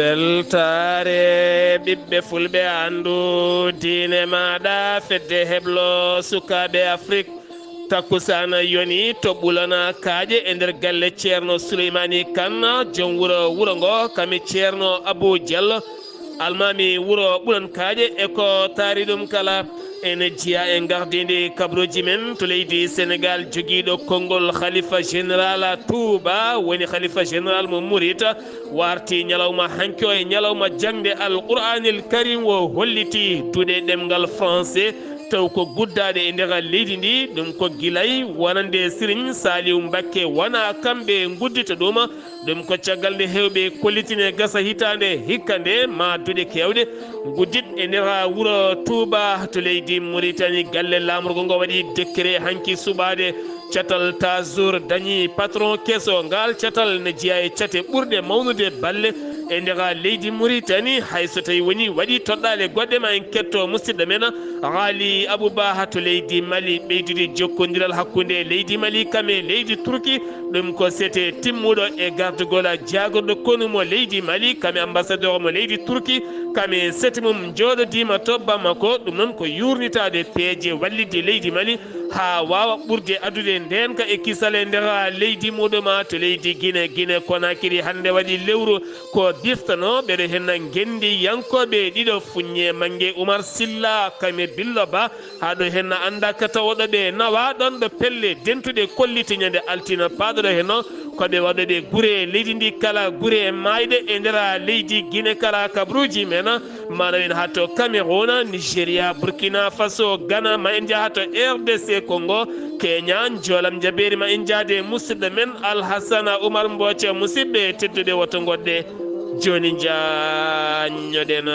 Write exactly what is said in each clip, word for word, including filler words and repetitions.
Weltaare ɓiɓɓe fulɓe, anndu diine maaɗa, fedde heblo sukaaɓe Afrik. Takkusaan yoni to Ɓulan Kaaƴe e nder galle Ceerno Suleymaani Kan, joom wuro wuro ngo, kami Ceerno Abuu Jallo, almaami wuro Ɓulan Kaaƴe, e ko taari ɗum kala. Ene jeyaa e ngardiindi kabruuji men to leydi Senegaal, jogiiɗo konngol Khalifa Général Touba, woni Khalifa Général mo Murit, warti ñalawma hanki o e ñalawma jaŋde Alqur'aanil Karim, o holliti duɗe ɗemngal français, taw ko guddaaɗe e nder leydi ndi. Ɗum ko gilay wonande Serigne Saliou Mbacké, wona kamɓe nguddita ɗum. Ɗum ko caggal nde heewɓe kollitine gasa hitaande hikka nde ma duɗe keewɗe nguddit e nder wuro Touba to leydi Mauritanie. Galle laamorgo ngo waɗi décret hanki suɓaade catal Tazour, dañi patron keso. Ngal catal ne jeyaa e cate ɓurɗe mawnude balle e nder leydi Mauritanie, hay so tawi woni waɗi toɗɗaale goɗɗe. Ma en ketto musidɗo men Ghali Abou Ba to leydi Mali, ɓeydude jokkondiral hakkunde leydi Mali kam e leydi Turki. Ɗum ko sete timmuɗo e gardugol jaagorɗo konu mo leydi Mali, kam e ambassadeur mo leydi Turki, kam e sete mum jooɗodiima to Bamako. Ɗum noon ko yuurnitaade peeje wallitde leydi Mali haa waawa ɓurde addude ndeenka e kisal e nder leydi muɗum. To leydi Gine, Gine Konakiri hannde waɗi lewru ko biftanoo, ɓeɗo henna ngenndiyankooɓe ɗiɗo, Fuññe Mannge Umar Silla, kam e Billo Ba. Haa ɗo henna annda ka tawoɗo ɓe nawa ɗon ɗo pelle dentuɗe kolliti ñande altine paaɗo ɗo henno. Ko ɓe waɗoɓe gure leydi ndi kala, gure maayɗe e nder leydi Gine kala, kabruuji men. Mana en haa to Cameroun, Nigeria, Burkina Faso, Ghana, ma en njaha to R D C Congo, Kenya, njoolam njabeeri ma en njaade musidɗo men Alhassana Oumar Mbooca. Musidɓe tedduɓe, woto ngoɗɗe jooni njaanñoɗen.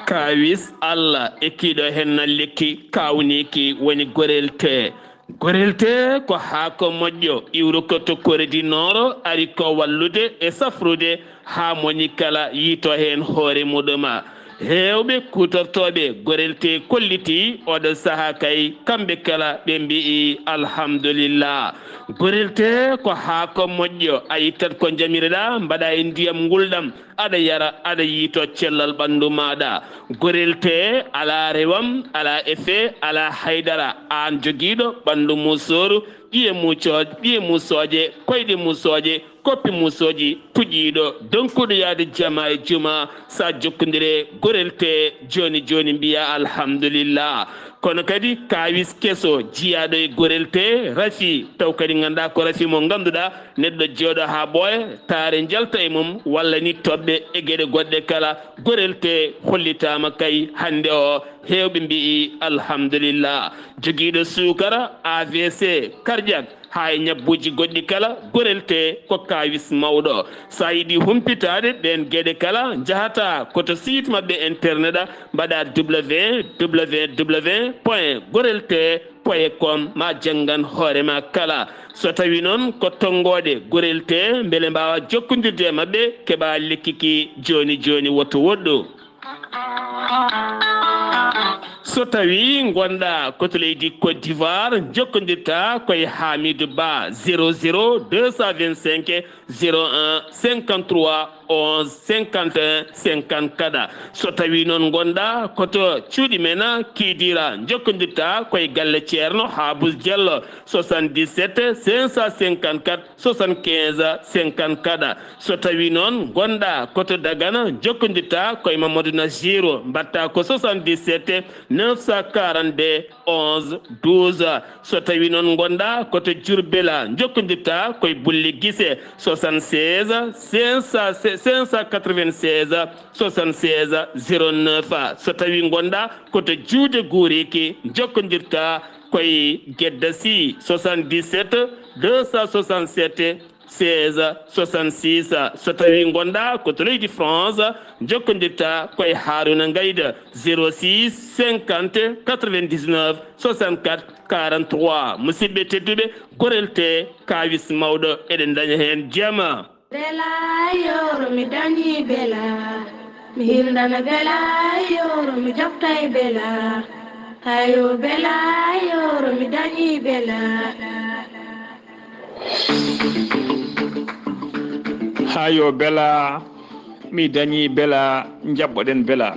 Kaawis Allah ekkiiɗo heen na lekki kaawniiki woni gorel tee. Gorel tee ko haako moƴƴo iwruko to Kore di Nooro, ari ko wallude e safrude haa moni kala yiito heen hoore muɗum. Heewɓe kuutortooɓe gorel tee kollitii oɗo sahaa kay, kamɓe kala ɓe mbi'i alhamdulillah. Gorel tee ko haako moƴƴo, a ittat ko njamireɗaa, mbaɗa e ndiyam ngulɗam, aɗa yara, aɗa yiito cellal ɓanndu maaɗa. Gorel tee alaa rewam, alaa effet, alaa haydara. Aan jogiiɗo ɓanndu musooru, ƴiye mucoo-, ƴiye musooje, koyɗe musooje, koppi musooji, puƴiiɗo, donkuɗo yaade jama e juma, sa jokkondire gorel tee jooni jooni mbiya alhamdulillah. Kono kadi kaawis keso jiyaaɗo e gorel tee rafi, taw kadi nganndaa ko rafi mo ngannduɗaa neɗɗo jooɗo haa ɓooya, taare njalta e mum, walla ni toɓɓe e geɗe goɗɗe kala. Gorel tee hollitaama kay hannde o, heewɓe mbi'i alhamdulillah. Jogiiɗo suukara, A V C, cardiaque, haa e ñabbuuji goɗɗi kala, gorel tee ko kaawis mawɗo. So a yiɗi humpitaade ɗeen geɗe kala, njahata ko to site maɓɓe internet, mbaɗa W W W point gorel tee point com, ma janngan hoore ma kala. So tawi noon ko tonngoode gorel tee, mbele mbaawa jokkondirde e maɓɓe, keɓa lekki ki jooni jooni, woto woɗɗu. So tawi ngonɗa ko to leydi Côte d'Ivoire, jokkondirta koye Hamidou Ba, zéro zéro deux cent vingt-cinq zéro un cinquante-trois onze cinquante et un cinquante-quatre. So tawi noon ngonɗa ko to cuuɗi men Kidira, jokkondirta koye galle Ceerno Habous Diallo, soixante-dix-sept cinq cent cinquante-quatre soixante-quinze cinquante-quatre. So tawi noon ngonɗa ko to Dagana, jokkondirta koye Mamadou Nassirou, mbaɗta ko soixante-dix-sept neuf cent quarante-deux onze douze. So tawi noon ngonɗa ko to Diourbel, jokkondirta koye Bulli Gise, soixante-seize cinq cent, cinq cent quatre-vingt-seize soixante-seize zéro neuf. So tawi ngonɗa ko to Juude Guuriki, jokkondirta koye Gedda Sy, soixante-dix-sept deux cent soixante-sept seize soixante-six. So tawii ngonɗaa ko to leydi France, njokkondirtaa ko e Haaruna Ngayda, zéro six cinquante quatre-vingt-dix-neuf soixante-quatre quarante-trois. Musidɓe tedduɓe, gorel tee kaawis mawɗo, eɗen ndaña heen jama. Bela yoro mi dañi bela, mi hirndana bela yoro mi joftay bela, hayo bela yoro mi dañi bela. Hayo bela mi dañi bela, njaɓɓoɗen bela.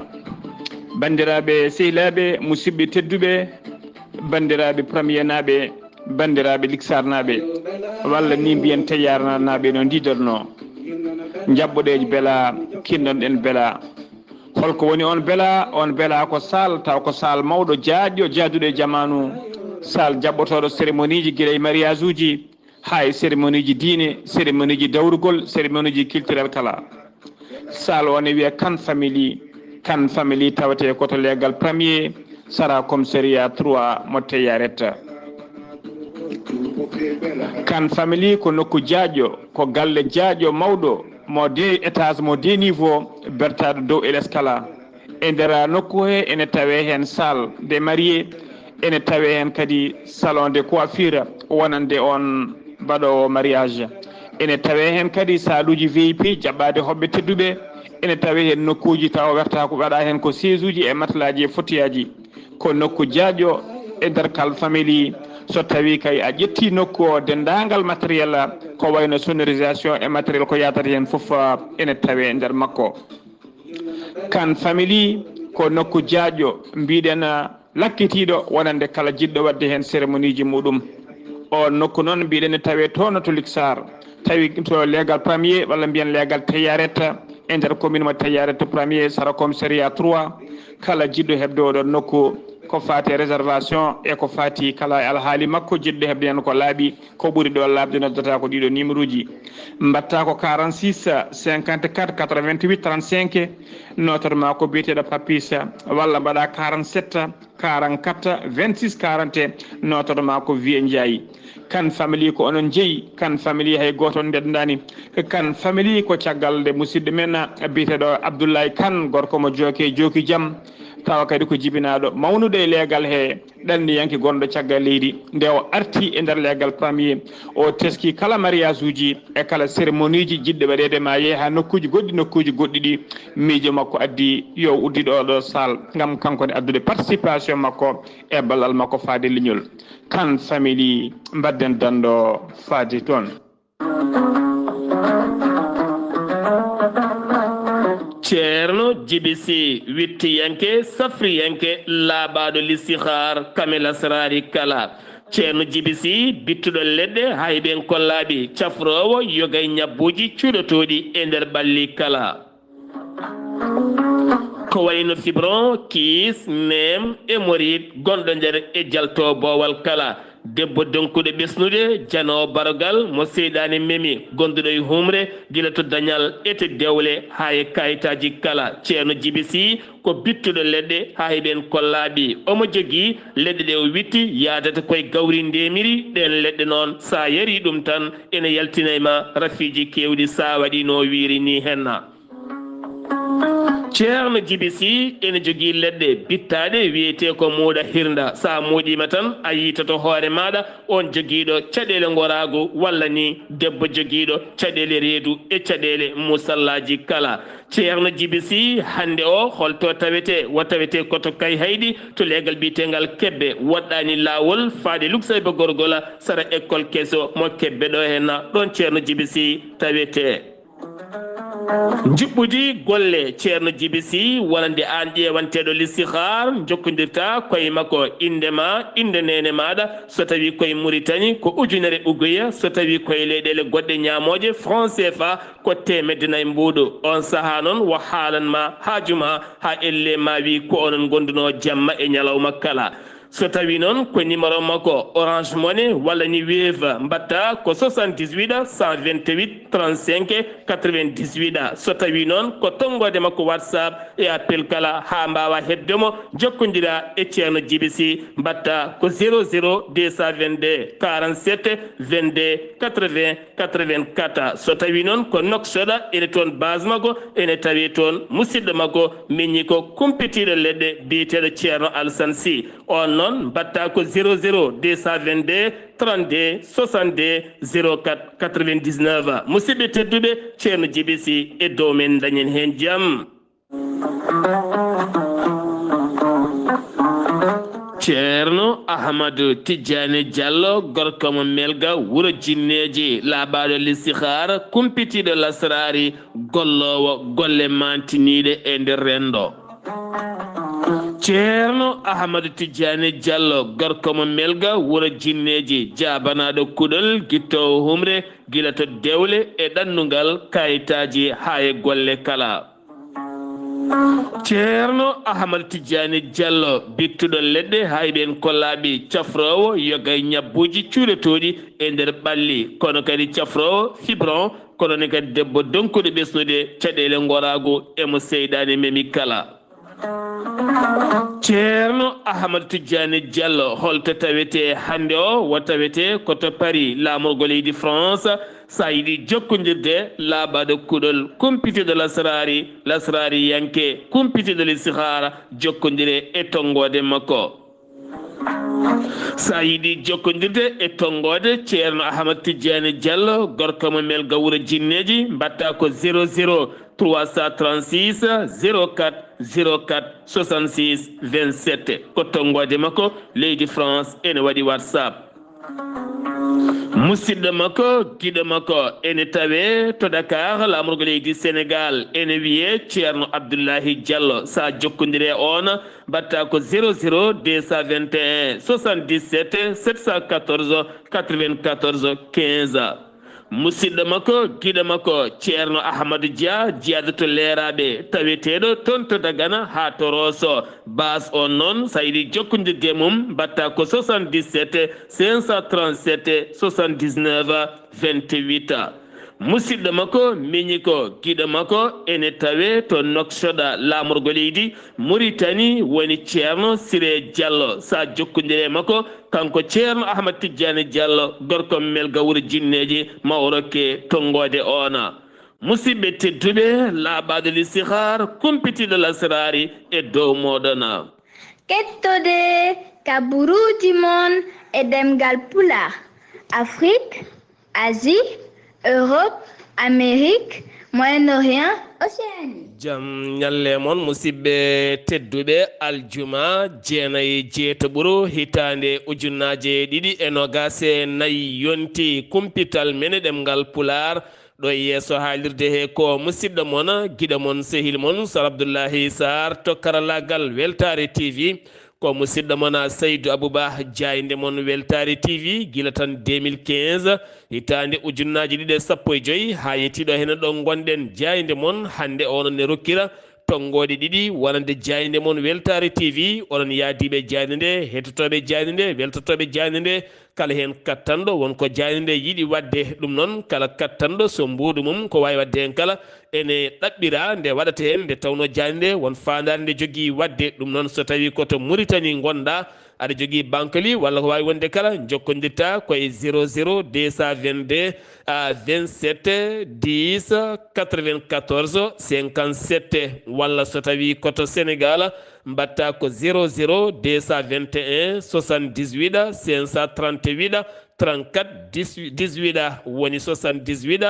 Banndiraaɓe, sehilaaɓe, musidɓe tedduɓe, banndiraaɓe premiernaaɓe, banndiraaɓe liksarnaaɓe, walla ni mbiyen teyyarnaaɓe no ndiidatnoo. Njaɓɓoɗen bela, kinnoɗen bela. Holko woni on bela? On bela ko saal, taw ko saal mawɗo, jaajɗo, jaaduɗo e jamaanu. Saal jaɓɓotooɗo cérémonieji, gila e mariage'uji, haa e cérémonieji diine, cérémonieji dawrugol, cérémonieji culturel kala. Saal o ne wiyee Kane Family. Kane Family tawetee ko to leegal premier, sara commissariat trois mo Teyaret. Kane Family ko nokku jaajɗo, ko galle jaajɗo mawɗo, mo deux étages, mo deux niveaux, bertaaɗo dow e les kala. E nder nokku he ene tawee heen salle de mariée, ene tawee heen kadi salon de coiffure wonande on baɗoowo mariage. Ene tawee heen kadi saaluuji V I P jaɓɓaade hoɓɓe tedduɓe. Ene tawee heen nokkuuji tawa wertaa ko waɗa heen ko seesuuji e matlaaji e fotiyaaji. Ko nokku jaajɗo e nder Kane Family. So tawii kay a ƴettii nokku o, denndaangal matériel ko wayno sonorisation e matériel ko yaatata heen fof, ene tawee nder makko. Kane Family ko nokku jaajɗo, mbiɗen, ah, lakkitiiɗo wonande kala jiɗɗo waɗde heen cérémonieji muɗum. O nokku noon mbiɗen ne tawee toon to Liksar, tawi to leegal premier walla mbiyen leegal Teyaret, e nder commune mo Teyaret premier, sara commissariat trois. Kala jiɗɗo heɓde oɗon nokku ko faati e réservation e ko faati kala e alhaali makko, jiɗɗo heɓde heen ko laaɓi, ko ɓuri ɗo laaɓde, noddata ko ɗiɗo numéro uji. Mbaɗta ko quarante-six cinquante-quatre quatre-vingt-huit trente-cinq, notoɗo ma ko biyeteeɗo Papis, walla mbaɗa quarante-sept quarante-quatre vingt-six quarante, notoɗo ma ko Vieux Ndiaye. Kane Family ko onon jeyi, Kane Family hay gooto on ndenndaani. Kane Family ko caggal nde musidɗo men biyeteeɗo Abdoulaye Kane, gorko mo Jooke Jooki Jam, tawa kadi ko jibinaaɗo mawnude e leegal he, ɗanniyanke gonɗo caggal leydi. Nde o arti e nder leegal premier, o teski kala mariage'uji e kala cérémonieji jiɗɗi waɗeede, ma yeeha nokkuuji goɗɗi, nokkuuji goɗɗi ɗi, miijo makko addi yo o udditu oɗo salle ngam kanko ne addude participation makko e ballal makko faade leñol. Kane Family, mbadden danndo faade toon. Ceerno Jibi Sih, wittiyanke, safriyanke, laaɓaaɗo listihaar, kamel asraari kala. Ceerno Jibi Sih, bittuɗo leɗɗe, hayɓe en kollaaɓe, cafroowo yoga e ñabbuuji cuuɗotooɗi e nder ɓalli kala. Ko wayno fibron, kiis, neem, hémorroïde, gonɗo nder e jalto boowal kala. Debbo donkuɗo ɓesnude, janoowo barogal, mo seyɗaane memi, gonduɗo e humre, gila to dañal, ete dewle, haa e kayitaaji kala. Ceerno Jibi Sih ko bittuɗo leɗɗe, haa heɓen kollaaɓe. Omo jogii leɗɗe ɗe o witti, yaadata koye gawri ndemiri. Ɗeen leɗɗe noon, so a yarii ɗum tan, ene yaltina e ma rafiiji keewɗi, so a waɗii no o wiiri ni henna. Ceerno Jibi Sih ene jogii leɗɗe bittaaɗe wiyetee ko muuɗa hirnda. So a muuɗiima tan, a yiitoto hoore maaɗa on jogiiɗo caɗeele ngoraagu walla ni debbo jogiiɗo caɗeele reedu e caɗeele musallaaji kala. Ceerno Jibi Sih, hannde o, holto tawetee? Wo tawetee ko to Kayhayɗi, to leegal biyeteengal Kebbe, woɗɗaani laawol faade Luksayba Gorgola, sara école keso mo Kebbe ɗo henna. Ɗoon Ceerno Jibi Sih tawetee. Njuɓɓudi golle Ceerno Jibi Sih, wonande aan ƴeewanteeɗo listihaar, njokkondirta koye makko, innde ma, innde neene maaɗa, so tawii koye Muritani ko ujunere uguya, so tawii koye leyɗeele goɗɗe ñaamooje, franc C F A, ko teemedde nayi mbuuɗu. Oon sahaa noon, o haalan ma haaju ma, haa ellee ma wii ko onon ngondunoo jamma e ñalawma kala. So tawi noon ko numéro makko Orange Money walla ni Wave, mbatta ko soixante-dix-huit cent vingt-huit trente-cinq quatre-vingt-dix-huit. So tawi noon ko tonngode makko WhatsApp e appel kala, haa mbaawa heɓde mo, jokkondira e Ceerno Jibi Si, mbatta ko zéro zéro deux cent vingt-deux quarante-sept vingt-deux quatre-vingts quatre-vingt-quatre. So tawi noon ko Nouakchott, ene toon base makko, ene tawi toon musidɗo makko miñi ko kumpitiiɗo leɗɗe biyeteeɗo Ceerno Alassane Sy. On noon mbatta ko zéro zéro deux cent vingt-deux trente-deux soixante-deux zéro quatre quatre-vingt-dix-neuf. Musidɓe tedduɓe, Ceerno Jibi Si e dow men, dañen heen jam. Ceerno Ahmadu Tijjaani Jallo, gorko mo Melga, wuro Jinneeji, laaɓaaɗo listihaara, kumpitiiɗo lasraari, golloowo golle maantiniiɗe e nder renndo. Ceerno Ahmadu Tijjaani Jallo, gorko mo Melga, wuro Jinneeji, jaabanaaɗo kuɗol, gittoowo humre, gila to dewle e ɗannungal, kayitaaji haa e golle kala. Ceerno Ahmad Tijjaani Jallo, bittuɗo leɗɗe, hayɓe en kollaaɓi, cafroowo yoga e ñabbuuji cuuɗotooɗi e nder ɓalli, kono kadi cafroowo fibron, kono ne kadi debbo donkuɗo ɓesnude caɗeele ngoraagu e mo seyɗaane memi kala. Ceerno Ahmad Tijjaani Jallo, holto tawetee hannde o? Wo tawetee ko to Paris, laamorgo leydi France, so a yiɗi jokkondirde, laaɓaaɗo kuɗol, kumpitiiɗo lasraari, lasraariyanke, kumpitiiɗo listihaara, jokkondire e tonngoode makko. So a yiɗi jokkondirde e tonngoode Ceerno Ahmad Tijjaani Jallo, gorko mo Melga, wuro Jinneeji, mbatta ko zéro zéro trois cent trente-six zéro quatre zéro quatre soixante-six vingt-sept. Ko tonngoode makko, leydi France, ene waɗi WhatsApp. Musidɗo makko, giɗo makko, ene tawe to Dakar, laamorgo leydi Sénégal, ene wiyee Ceerno Abdullahi Jallo. So a jokkondire e oon, mbatta ko zéro zéro deux cent vingt et un soixante-dix-sept sept cent quatorze quatre-vingt-quatorze quinze. Musidɗo makko, giɗo makko, Ceerno Ahmadu Dia, jiyaaɗo to Leeraaɓe, taweteeɗo toon to Dagana haa to Rooso. Baas on noon, so a yiɗi jokkondirde e mum, mbatta ko soixante-dix-sept cinq cent trente-sept soixante-dix-neuf vingt-huit. Musidɗo makko, miñi ko, giɗo makko, ene tawee to Nouakchott, laamorgo leydi Muritani, woni Ceerno Siree Jallo. So a jokkondire e makko, kanko Ceerno Ahmad Tijjaani Jallo, gorko Melga, wuro Jinneeji, ma o rokke tonngoode oona. Musidɓe tedduɓe, laaɓaaɗo listihaar, kumpitiiɗo lasraari e dow mooɗon. Kettode kaburuuji mon e ɗemngal Pulaar, Afrique, Asie, Europe, Amérique, Moyen-Orient, Océanie. Jam ñalle mon, musidɓe tedduɓe. Aljuma jeenayi jeetaɓuru hitaande ujunnaaje ɗiɗi e noogaas e nayi yonti kumpital men e ɗemngal Pulaar. Ɗo e yeeso haalirde he ko musidɗo mon, giɗo mon, sehil mon, Sar Abdullahi Sar to karallaagal Weltaare T V. Ko musidɗo mon Saydou Abouba, jaaynde mon Weltaare T V, gila tan deux mille quinze, hitaande ujunnaaji ɗiɗi e sappo e joy, haa yettiiɗo heen ɗo ngonɗen. Jaaynde mon hannde o ne rokkira tonngoode ɗiɗi wonande jaaynde mon Weltaare T V. Onon yaadiiɓe jaaynde nde, hettotooɓe jaaynde nde, weltotooɓe jaaynde nde, kala heen kattanɗo, won ko jaaynde nde yiɗi waɗde, ɗum noon, kala kattanɗo, so mbuuɗu mum, ko waawi waɗde heen kala, ene ɗaɓɓira nde waɗata heen, nde tawnoo jaaynde nde won faandaare nde jogii waɗde. Ɗum noon, so tawii ko to Muritani ngonɗaa, aɗa jogii bankali walla ko waawi wonde kala, njokkondirta ko e zéro zéro deux cent vingt-deux, à vingt-sept dix quatre-vingt-quatorze cinquante-sept, walla so tawii ko to Sénégal, mbaɗta ko zéro zéro deux cent vingt et un soixante-dix-huit cinq cent trente-huit trente-quatre dix-huit, woni soixante-dix-huit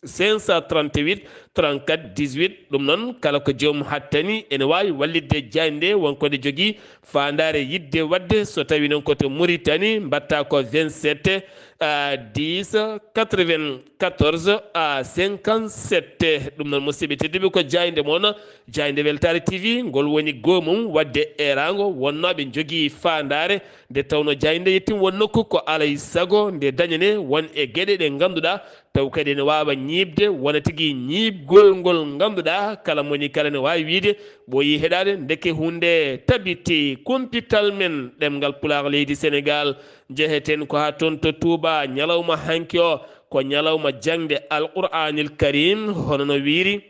cinq cent trente-huit trente-quatre dix-huit. Ɗum noon, kala ko joom hattani ene waawi wallitde jaaynde nde, won ko nde jogii faandaare yiɗde waɗde. So tawii noon ko to Muritani, mbaɗta ko vingt-sept à dix, quatre-vingt-quatorze à cinquante-sept. Ɗum noon, musidɓe tedduɓe, ko jaaynde mon, jaaynde Weltaare T V, ngol woni goomum waɗde eeraango wonnooɓe njogii faandaare, nde tawnoo jaaynde yettim won nokku, ko alaa e sago nde dañanee won e geɗe ɗe ngannduɗaa taw kadi ene waawa ñiiɓde wona tigi ñiiɓgol ngol ngannduɗaa kala moni kala ne waawi wiyde ɓooyi heɗaade. Ndeke huunde tabiti kumpital men ɗemngal Pulaar leydi Senegaal. Njeheten ko haa toon to Tuuba, ñalawma hanki o ko ñalawma jaŋde Alqur'aanil Kariim, hono no wiyri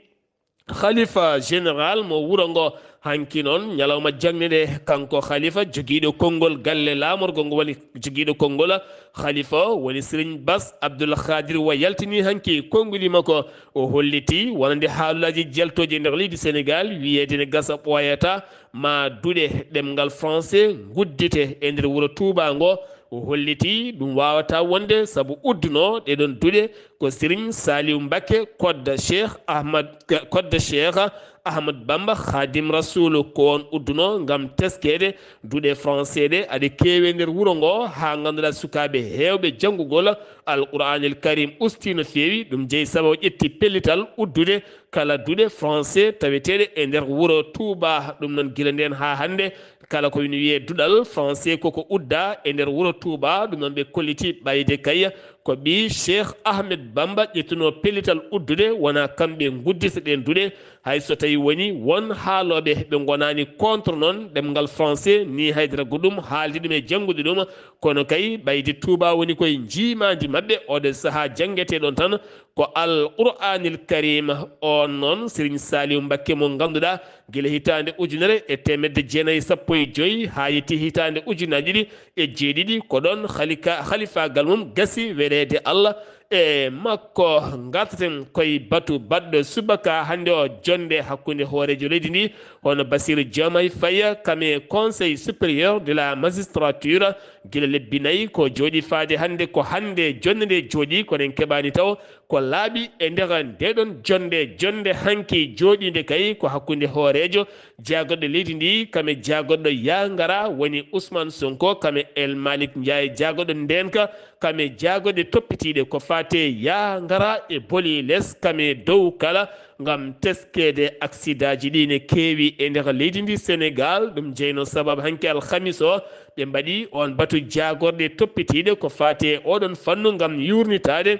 Khalifa général mo wuro ngo. Hanki noon, ñalawma jaŋde nde, kanko Khalifa jogiiɗo konngol galle laamorgo ngo, woni jogiiɗo konngol Khalifa o, woni Serigne Bass Abdoul Khadir, o yaltini hanki konnguli makko. O holliti wonande haalulaaji jaltooji e nder leydi Senegaal, wiyeede ne gasa ɓooyata, ma duɗe ɗemngal français nguddite e nder wuro Tuuba ngo. O holliti ɗum waawata wonde, sabu udduno ɗeɗon duɗe ko Serigne Saliou Mbacké, kodda Cheikh Ahmad, kodda Cheikh Ahmad Bamba Khadim Rasoul, ko on udduno ngam teskeede duɗe français ɗe aɗe keewi e nder wuro ngo, haa ngannduɗaa sukaaɓe heewɓe janngugol Alqur'aanil Kariim ustii no feewi. Ɗum jeyi sabu o ƴetti pellital uddude kala duɗe français taweteeɗe e nder wuro Tuuba. Ɗum noon, gila ndeen haa hannde, kala ko ina wiyee duɗal français koko uddaa e nder wuro Tuuba. Ɗum noon, ɓe kolliti ɓayde kay ko ɓii Cheikh Ahmed Bamba ƴettunoo pellital uddude, wonaa kamɓe nguddita ɗeen duɗe. Hay so tawii woni won haalooɓe ɓe ngonaani contre noon ɗemngal français, ni haydara ko ɗum haalde ɗum e janngude ɗum, kono kay ɓayde Tuuba woni koye njiimaandi maɓɓe, oɗo sahaa janngetee ɗoon tan ko Al Qur'aanil Kariim. Oon noon, Serigne Saliou Mbacké mo ngannduɗaa, gila hitaande ujunere e teemedde jeenayi e sappo e joy haa yettii hitaande ujunaaji ɗiɗi e jeeɗiɗi, ko ɗoon halika-, halifaagal mum gasi, wereede Allah e makko. Ngartaten koye batu baɗɗo subaka hannde o, jonnde hakkunde hooreejo leydi ndi, hono Bassirou Diomaye Faye, kam e Conseil supérieur de la magistrature, gila lebbi nayi ko jooɗii faade hannde, ko hannde jonnde nde jooɗii, kono en keɓaani taw ko laaɓi e nder ndeɗon jonnde. Jonnde hanki jooɗiinde kay ko hakkunde hooreejo jaagorɗo leydi ndi, kam e jaagorɗo Yaa Ngara, woni Ousmane Sonko, kam e El Malick Ndiaye, jaagorɗo ndeenka, kam e jaagorɗe toppitiiɗe ko faati e Yaa Ngara e Boli Les, kam e dow kala, ngam teskeede aksidaaji ɗi ne keewi e nder leydi ndi Senegaal. Ɗum jeyno sababu hanki alhamis o, ɓe mbaɗi on batu jaagorɗe toppitiiɗe ko faati e oɗon fannu ngam yuurnitaade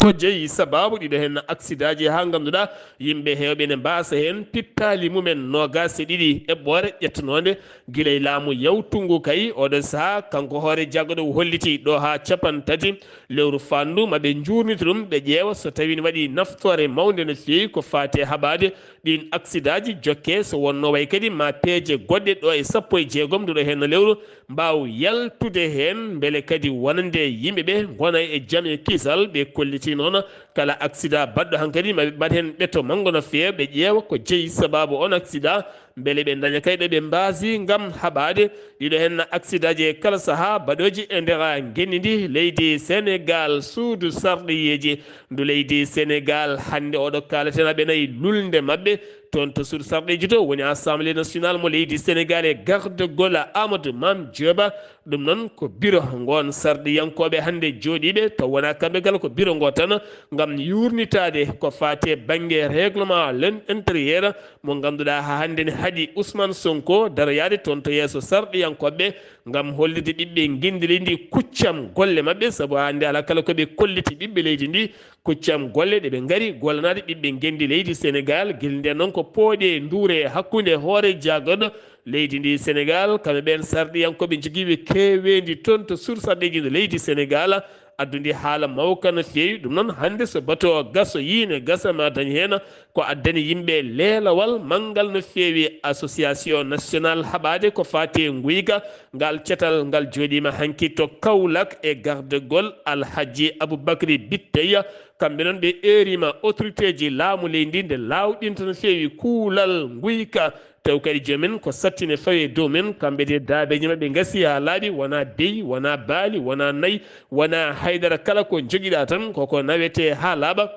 ko jeyi sabaabu ɗiɗo heen aksidaaji, haa ngannduɗaa yimɓe heewɓe ne mbaasa heen pittaali mumen noogaas e ɗiɗi eɓɓoore ƴettanoonde gila e laamu yawtungu. Kay oɗo sahaa, kanko hoore jaagorɗo o holliti ɗo haa capanɗe tati lewru faandu, ma ɓe njuurnita ɗum, ɓe ƴeewa so tawii ne waɗi naftoore mawnde no feewi ko faati e haɓaade ɗiin aksidaaji, jokke so wonnoo way kadi ma peeje goɗɗe ɗo e sappo e jeegom nduɗo heen lewru mbaaw yaltude heen, mbele kadi wonande yimɓe ɓe ngona e jam e kisal. Ɓe kolliti noon kala aksidaa baɗɗo hankadi ma ɓe mbaɗ heen ɓetto manngo no feewa, ɓe ƴeewa ko jeyi sabaabu on aksidaa, mbele ɓe ndaña kay ɗo ɓe mbaasi ngam haɓaade ɗiɗo heen aksidaaji e kala sahaa baɗooji e nder ngenndi ndi leydi Senegaal. Suudu sarɗiyeeji ndu leydi Senegaal hannde oɗo kaaleten aɓe nayi lulnde maɓɓe toon to suudu sarɗiiji to woni Assemblée nationale mo leydi Senegaal e gardagol Amadou Mame Diop. Ɗum noon ko biro ngoon sarɗiyankooɓe hannde jooɗiiɓe, taw wonaa kamɓe kala, ko biro ngoo tan ngam yuurnitaade ko faati e bannge règlement intérieur mo ngannduɗaa haa hannde ne haɗi Ousmane Sonko daroyaade toon to yeeso sarɗiyankooɓe ngam hollitde ɓiɓɓe ngenndi leydi ndi kuccam golle maɓɓe, sabu hannde alaa kala ko ɓe kolliti ɓiɓɓe leydi ndi, kuccam golle ɗe ɓe ngari gollanaade ɓiɓɓe ngenndi leydi Senegaal. Gila ndeen noon ko pooɗe nduure hakkunde hoore jaagorɗo leydi ndi Senegaal, kamɓe ɓeen sarɗiyankooɓe njogiiɓe keeweendi toon to suudu sarɗiiji ndi leydi Senegaal, addundi haala mawka no feewi. Ɗum noon, hannde so bato o gasoyii ne gasa ma dañ heen ko addani yimɓe leelawal manngal no feewi. Association nationale haɓaade ko faati e nguyka ngal catal ngal jooɗiima hanki to Kaolack e gardagol Alhaji Aboubacry Bitteya. Kamɓe noon ɓe eeriima autorité ji laamu leydi ndi nde laawɗinta no feewi kuulal nguyka. Taw kadi joom en ko sattine fawi e dow men, kamɓe de daabeeji maɓɓe ngasi haa laaɓi, wonaa beyi, wonaa baali, wonaa nayi, wonaa haydara, kala ko njogiɗaa tan koko nawetee haa laaɓa.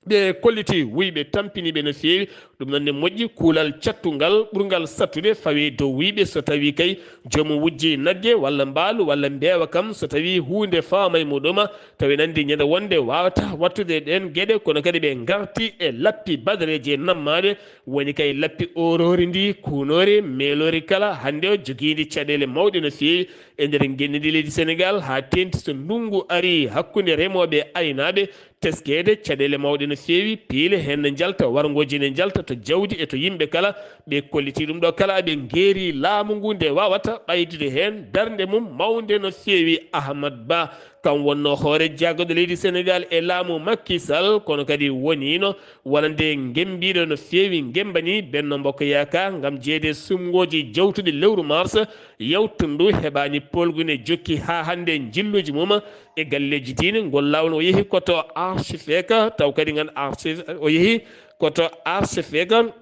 Ɓe kolliti wuyɓe, tampini ɓe no feewi. Ɗum noon ne moƴƴi, kuulal cattungal ɓurngal sattude fawii dow wuyɓe. So tawii kay joomum wujjii nagge walla mbaalu walla mbeewa kam, so tawii huunde fawaama e muɗum, tawi ene anndi ñande wonde waawata waɗtude ɗeen geɗe, kono kadi ɓe ngarti e lappi badareeji e nammaaɗe, woni kay lappi ooroori ndi, kuunoori, meeloori kala, hannde o jogiindi caɗeele mawɗe no feewi e nder ngenndi ndi leydi Senegaal, haa teeŋti so ndunngu arii hakkunde remooɓe e aynaaɓe, teskeede caɗeele mawɗe no feewi, piile heen ne njalta, warngooji ne njalta to jawdi e to yimɓe kala. Ɓe kollitii ɗum ɗo kala, ɓe ngeerii laamu ngu nde waawata ɓeydude heen darnde mum mawnde no feewi. Ahmad Ba, kam wonnoo hoore jaagorɗe leydi Senegaal e laamu Macky Sall, kono kadi woniino wonande ngemmbiiɗo no feewi, ngemmbanii Benno Bokk Yaakaar ngam jeyeede suɓngooji jawtuɗi lewru mars. Yawtundu heɓaani poolgu, ne jokki haa hannde njilluuji mum e galleeji diine. Ngol laawol o yehi ko to archevêque, taw kadi ngan archevêque o yehi ko to archevêque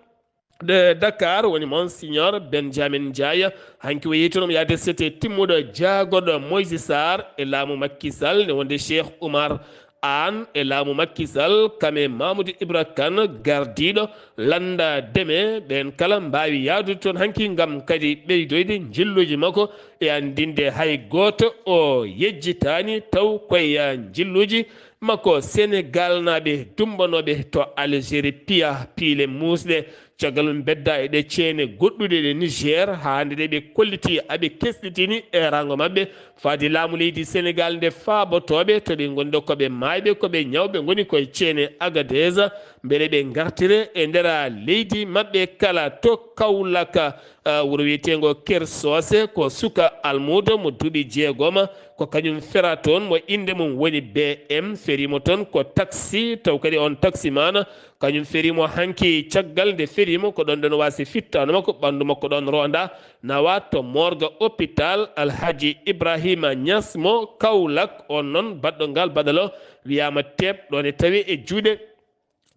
de Dakar, woni Monseigneur Benjamin Ndiaye. Hanki o yehi toon, omo yahde sete timmuɗo jaagorɗo Moïse Sarr e laamu Macky Sall, ne wonde Cheikh Oumar Anne e laamu Macky Sall, kam e Mamadou Ibra Kane, gardiiɗo lannda deme. Ɓeen kala mbaawi yahdude toon hanki ngam kadi ɓeydoyde njilluuji makko e anndinde hay gooto o yejjitaani, taw koye njilluuji makko. Senegaalnaaɓe dummbanooɓe to Algérie piya piile muusɗe. Caggal mum, mbedda e ɗe ceene goɗɗuɗe ɗe Niger, haa hannde ɗe ɓe kolliti aɓe kesɗitini eeraango maɓɓe faade laamu leydi Senegaal nde faabotooɓe to ɓe ngoni ɗo ko ɓe maayɓe, ko ɓe ñawɓe ngoni koye ceene Agadez, mbele ɓe ngartire e nder leydi maɓɓe kala. To Kaolack, ah, wuro wiyeteengo Ker Soose, ko suka almuudo mo duuɓi jeegoma, ko kañum fera toon, mo innde mum woni B M, feriimo toon ko taxi, taw kadi on taximan, kañum feriimo hanki. Caggal nde feriimo, ko ɗoon ɗoon waasi fittaandu makko, ɓanndu makko ɗoon ronda, nawa to morgue hôpital Alhaji Ibrahima Niass mo Kaolack. On noon baɗɗo ngal baɗalo wiyaama teep ɗoon e tawi e juuɗe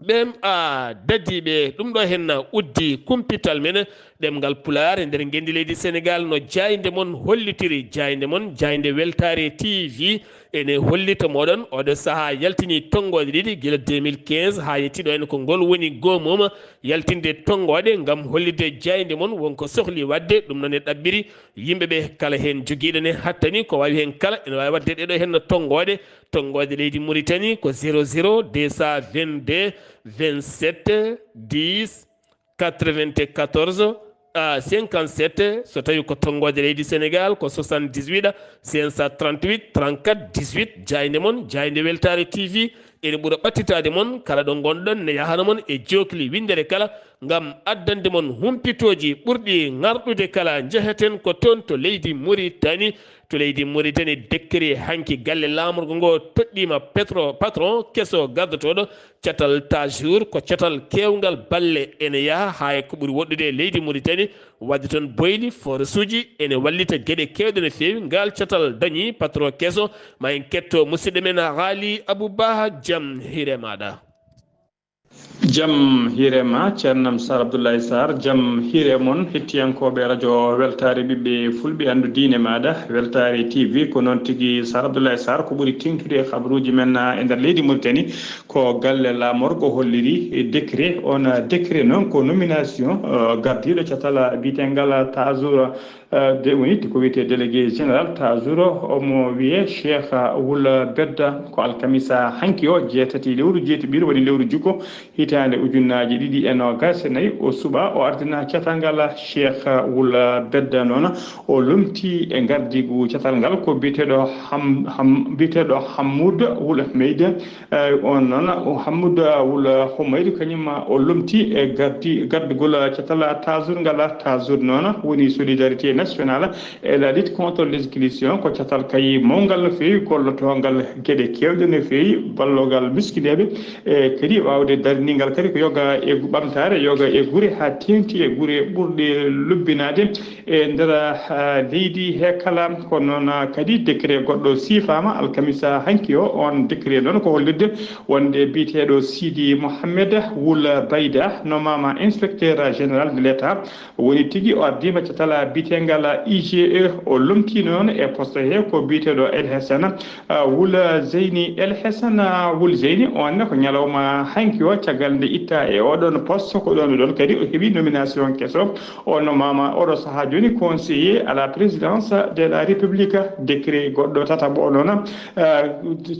ɓeen, a, dadiiɓe. Ɗum ɗo heen uddi kumpital men ɗemngal Pulaar e nder ngenndi leydi Senegaal, no jaaynde mon hollitiri, jaaynde mon, jaaynde Weltaare T V, ene hollita mooɗon oɗo sahaa yaltini tonngoode ɗiɗi gila deux mille quinze haa yettii ɗo heen. Ko ngol woni goomuuma yaltinde tonngoode ngam hollitde jaaynde mon won ko sohli waɗde. Ɗum noon e ɗaɓɓiri yimɓe ɓe kala heen jogiiɗo ne hattani ko waawi heen kala ene waawi waɗde ɗeɗo heen no tonngoode. Tonngoode leydi Mauritanie ko zéro zéro deux cent vingt-deux vingt-sept dix quatre-vingt-quatorze, a, cinquante-sept. So tawi ko tonngoode leydi Senegaal ko soixante-dix-huit cinq cent trente-huit trente-quatre dix-huit. Jaaynde mon, jaaynde Weltaare T V, ene ɓura ɓattitaade mon kala ɗo ngonɗon, ne yahana mon e jookli winndere kala ngam addande mon humpitooji ɓurɗi ŋarɗude kala. Njeheten ko toon to leydi Mauritanie. To leydi Mauritanie, décret hanki galle laamorgo ngo toɗɗiima petro-, patron keso gardotooɗo catal Tajour, ko catal keewngal balle ene yaha haa e ko ɓuri woɗɗude e leydi Mauritanie. Waɗde toon boyli, forsuuji ene wallita geɗe keewɗe no feewi. Ngal catal dañi patron keso, ma en ketto musidɗo men Haali Abou Ba, jam hiire maaɗa. Jam hiire ma, ceernam Sar Abdoulaye Sarr, jam hiire mon, hettiyankooɓe radio Weltaare ɓiɓɓe fulɓe, anndu diine maaɗa, Weltaare T V. Ko noon tigi, Sar Abdoulaye Sarr, ko ɓuri teeŋtude e habaruuji men, ah, e nder leydi Mauritanie, ko galle laamorgo holliri e décret. On, ah, décret noon ko nomination, ah, gardiiɗo catal, ah, biyeteengal, ah, Tajour, ah, de woni ko wiyetee délégué général Tajour, omo wiyee Cheikh, ah, Wul Bedda. Ko alkamisa hanki o, jeetati lewru jeetati ɓiire, woni lewru juko, hitaande ujunnaaji ɗiɗi e noogaas e nayi, o suɓaa, o ardina catal ngal. Cheikh Wul Bedda noon, o lomtii e ngardiigu catal ngal ko biyeteeɗo Ham-, Ham-, biyeteeɗo Hammoud Wul Ahmed. Eh, on noon, o Hammoud Wul Ahmed, kañum o lomtii e gardi-, gardugol catal Tajour ngal. Tajour noon woni Solidarité Nationale et la lutte contre l'exclusion, ko catal kay mawngal no feewi, gollotoongal geɗe keewɗe no feewi, balloogal miskineeɓe, e kadi waawde darninde ngal kadi ko yoga e ɓamtaare, yoga e gure, haa teeŋti e gure ɓurɗe lubbinaade e nder, ah, leydi he kala. Kono noon, ah, kadi décret goɗɗo siifaama alkamisa hanki o. Oon décret noon ko hollirde wonde biyeteeɗo Sidi Mohamed Wul Bayda nomaama inspecteur général de l'État. Woni tigi o ardiima catal biyeteengal I G E, o lomtiino noon e poste he ko biyeteeɗo El Hassana, ah, Wul Zeyni. El Hassana Wul Zeyni, oon ne ko ñalawma hanki o, caggal nde itta e oɗon poste, ko ɗoon ɗoon kadi o heɓi nomination keso. O nomaama oɗo sahaa jooni conseiller à la présidence de la République. Décret goɗɗo tataɓo o noon, ah,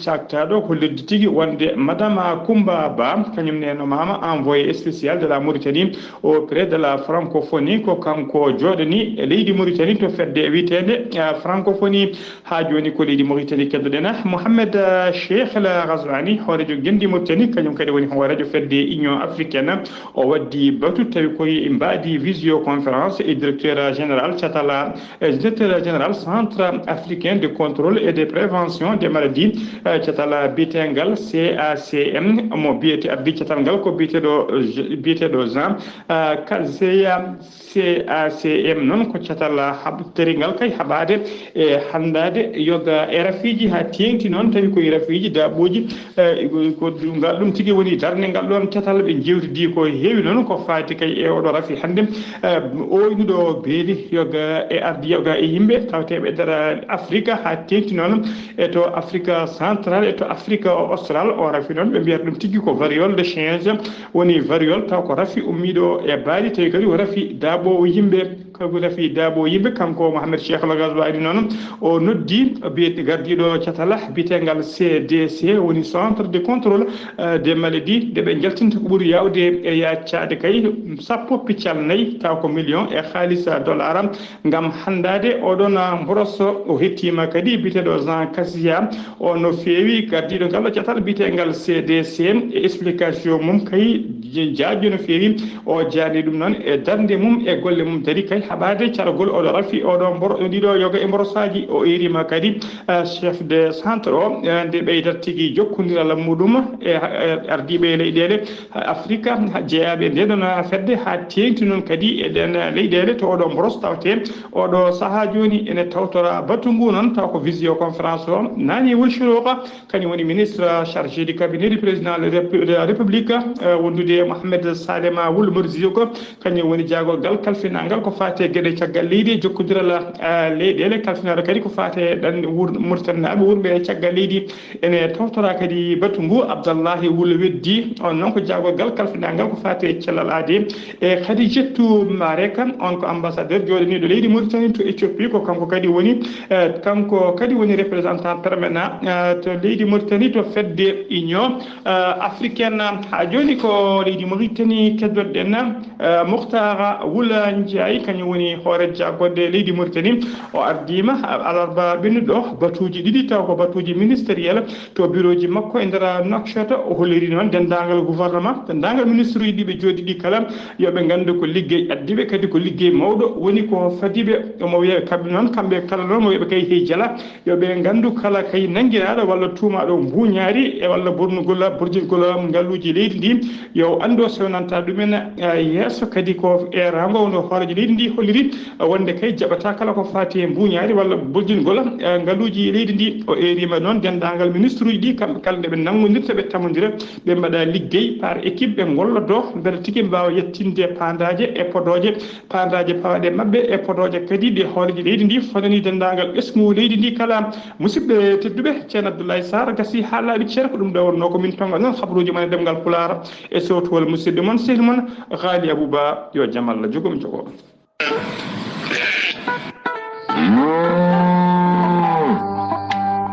caktaaɗo ko hollude tigi wonde Madame Koumba Ba, kañum ne nomaama envoyé spécial de la Mauritanie auprès de la francophonie. Ko kanko jooɗani leydi Mauritanie to fedde wiyeteende, ah, francophonie. Haa jooni ko leydi Mauritanie keddoɗen. Mohamed, ah, Cheikh El Ghazouani, hooreejo ngenndi Mauritanie, kañum kadi woni hooreejo fedde Union africaine. O waddi batu tawi koye mbaadi visioconférence e directeur général catal, eh, directeur général Centre africain de contrôle et de prévention des maladies, eh, catal biyeteengal C A C M. Mo biyete ardi catal ngal ko biyeteeɗo, biyeteeɗo Jean, eh, Kazeya. C A C M noon ko catal haɓ-, teringal kay haɓaade e hanndaade yoga e rafiiji, haa teeŋti noon tawi koye rafiiji daaɓooji, eh, ko ngal ɗum tigi woni darnde ngal ɗoon catal. Ɓe njeewtidi ko heewi noon ko faati kay e oɗo rafi hannde, eh, oynuɗo beeli yoga e ardi yoga e yimɓe tawteeɓe e nder Afrika, haa teeŋti noon e to Afrika Central e to Afrika Austral. O rafi noon ɓe mbiyata ɗum tigi ko variole de singe, woni variole taw ko rafi ummiiɗo e baali, tawi kadi o rafi daaɓoowo yimɓe. Ko rafi daaɓoowo yimɓe, kanko Mohamed Cheikh El Ghazouani noon, o noddi biyet-, gardiiɗo catala biyeteengal C D C, woni Centre de Contrôle, eh, des Maladies, nde ɓe njaltinta ko ɓuri yaawde e yaaccaade kay sappo piccal nayi, taw ko million e haalis dollar, ngam hanndaade oɗon mboros. O hettiima kadi biyeteeɗo Jean Kasia, o no feewi gardiiɗo ngal ɗo catal biyeteengal C D C e explication mum kay jaajjo no feewi. O jaani ɗum noon e darnde mum e golle mum dari kay haɓaade caragol oɗo rafi, oɗo mboro-, ɗiɗo yoga e mborosaaji. O eeriima kadi, eh, chef de centre o, eh, nde ɓeydat tigi jokkondiral muɗum e, eh, ardiiɓe leyɗeele Afrika, jeyaaɓe nde ɗon fedde, haa teeŋti noon kadi e ɗen leyɗeele to oɗo mboros tawte. Oɗo sahaa jooni ene tawtora batu ngu noon, taw ko visioconférence o. Nani Wul Shuruqa, kañum woni ministre chargé du cabinet du président de la Répu-, de la République, eh, wondude e Mohamed Salema Wul Murziuk, kañum woni jaagorgal kalfinangal ko faati e geɗe caggal leydi e jokkondiral, eh, leyɗeele, kalfinaaɗo kadi ko faati e ɗan wur-, Muritaninaaɓe wurɓe e caggal leydi. Ene tawtora kadi batu ngu Abdallahi Wul Weddi, on noon ko jaagorgal kalfinangal ko faati e cellal aadi. E Khadijatou Mareka, on ko ambassadeur jooɗaniiɗo leydi Mauritanie to Éthiopie, ko kanko kadi woni, eh, kanko kadi woni représentant permanent, eh, to leydi Mauritanie to fedde Union, eh, africaine. Haa jooni ko leydi Mauritanie keddoɗen, eh, Mouhtara Wula Ndiaye, kañum woni hoore jaagorɗe leydi Mauritanie. O ardiima alarba ɓennuɗo batuuji ɗiɗi, taw ko batuuji ministériel to birooji makko e nder Nouakchott. O holliri noon denndaangal gouvernement, denndaangal ministre uji ɗi ɓe jooɗiɗi kala, yo ɓe nganndu ko liggey addi ɓe, kadi ko liggey mawɗo woni ko fadi ɓe. Omo wiya kamɓe noon, kamɓe kala noon, mo wiya ɓe kay hey jala, yo ɓe nganndu kala kay nanngiraaɗo walla tuumaaɗo mbuuñaari e walla bonnugol, burjingol ngaluuji leydi ndi, yo anndu o sewnanta ɗumen, eh, yeeso. Kadi ko eeraango wonde hooreejo leydi ndi holliri, eh, wonde kay jaɓata kala ko faati e mbuuñaari walla burjingol, eh, ngaluuji leydi ndi. O eeriima noon denndaangal ministre uji ɗi, kamɓe kala nde ɓe nanngondirta, ɓe tamondira, ɓe mbaɗa liggey par équipe, ɓe ngollodoo mbele tigi mbaawa yettinde paandaaje e podooje, paandaaje pawaaɗe maɓɓe e podooje kadi ɗe hooreejo leydi ndi fodani denndaangal ɓesngu leydi ndi kala. Musidɓe tedduɓe, Ceerno Abdoulaye Sarr gasi haa laaɓi cer, ko ɗum ɗo wonnoo ko min tonga noon habaruuji mon e ɗemngal Pulaar e sowtowol musidɗo mon, sehil mon, Ghali Abouba. Yo jam Allah jogo mi jogo.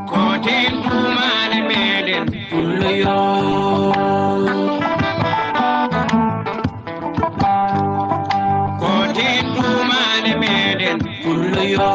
Kooten tuumaale meɗen pullo yo. Kooten tuumaale meɗen pullo yo.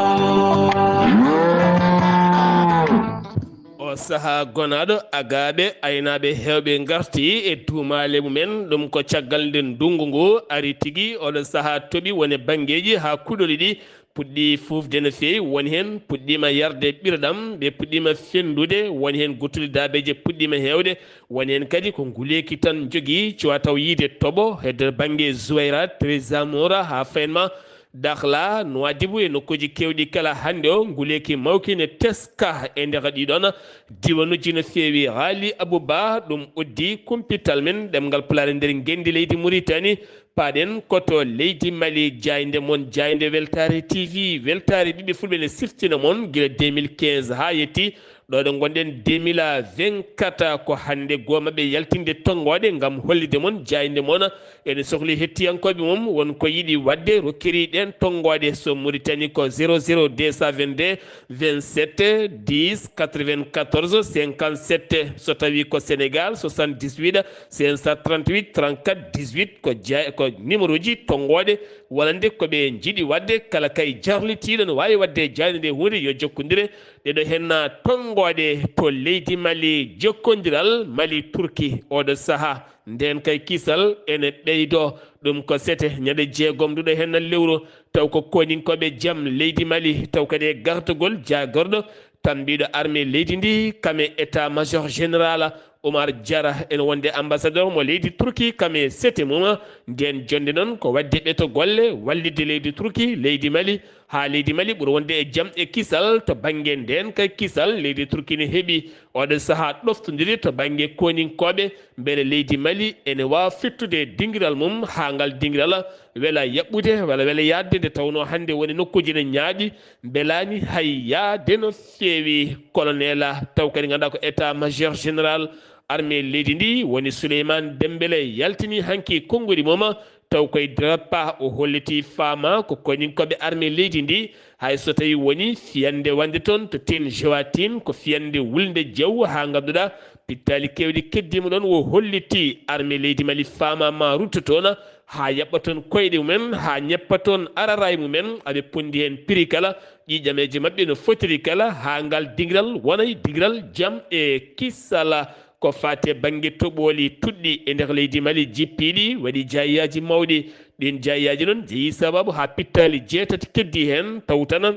O sahaa gonaaɗo, agaaɓe, aynaaɓe heewɓe ngarti e tuumaale mumen. Ɗum ko caggal nde ndunngu ngu ari tigi. Oɗo sahaa toɓi wone banngeeji haa kuɗoli ɗi puɗɗii fuufde no feewi, won heen puɗɗiima yarde ɓirɗam, ɓe puɗɗiima fenndude, won heen guttuli daabeeje puɗɗiima heewde, won heen kadi ko nguleeki tan njogii, cuwa taw yiyde toɓo, hedde bannge Zuwayra, Trezamora, haa Fayenma, Dakhla, Nouadhibou e nokkuuji keewɗi kala. Hannde o, nguleeki mawki ne teska e nder ɗiɗon diwanuuji no feewi. Haali Abou Ba, ɗum uddi kumpital men ɗemngal Pulaar e nder ngenndi leydi Mauritanie. Paaɗen ko to leydi Mali, jaaynde mon, jaaynde Weltaare T V, Weltaare ɓiɓɓe Fulɓe ne siftina mon gila deux mille quinze haa yetti. Ɗo ɗo ngonɗen deux mille vingt-quatre, ko hannde goo maɓɓe yaltinde tonngooɗe ngam hollitde mon jaaynde mon. Ene sohli hettiyankooɓe mum, won ko yiɗi waɗde, rokkiri ɗeen tonngooɗe. So Mauritanie ko zéro zéro deux cent vingt-deux vingt-sept dix quatre-vingt-quatorze cinquante-sept. So tawi ko Sénégal, soixante-dix-huit cinq cent trente-huit trente-quatre dix-huit, ko jaa-, ko numéro ji tonngooɗe wonande ko ɓe njiɗi waɗde. Kala kay jarlitiiɗo no waawi waɗde jaaynde nde huunde, yo jokkondire. Ɗeɗo henna tonngooɗe to leydi Mali, jokkondiral Mali Turki oɗo sahaa. Ndeen kay kisal ene ɓeydo, ɗum ko sete ñande jeegom nduɗo henna lewru, taw ko koninkooɓe jam leydi Mali, taw kadi e gartugol jaagorɗo tambiiɗo armée leydi ndi, kam e état major général Oumar Diarra, ene wonde ambassadeur mo leydi Turki, kam e sete mum. Ndeen jonnde noon ko waɗde ɓeto golle, wallitde leydi Turki, leydi Mali, haa leydi Mali ɓura wonde e jam e kisal. To bannge ndeen kay kisal, leydi Turki ne heɓi oɗo sahaa ɗoftondiri to bannge koninkooɓe, mbele leydi Mali ene waawa fittude dingiral mum, haa ngal dingiral wela yaɓɓude walla wela yaadde, nde tawnoo hannde woni nokkuuji ne ñaaɗi, mbelaani hay yaade no feewi. Colonel, taw kadi ngannduɗaa ko état major général armée leydi ndi, woni Souleymane Dembélé, yaltini hanki konnguɗi mum, taw koye drapeau o holliti faama ko koninkooɓe armée leydi ndi, hay so tawi woni fiyande wonde toon to Tine Joatine, ko fiyande wulnde jaw, haa ngannduɗaa pittaali keewɗi keddiima ɗoon. O holliti armée leydi Mali faama ma rutto toon, haa yaɓɓa toon koyɗe mumen, haa ñeppa toon araray mumen, aɓe ponndi heen prix kala, ƴiiƴameeje maɓɓe no fotiri kala, haa ngal dingiral wonay dingiral jam e kisal. Ko faati e bannge toɓooli tuɗɗi e nder leydi Mali, jippiiɗi, waɗi jaayiyaaji mawɗi. Ɗiin jaayiyaaji noon jeyi sababu haa pittaali jeetati keddi heen, tawtana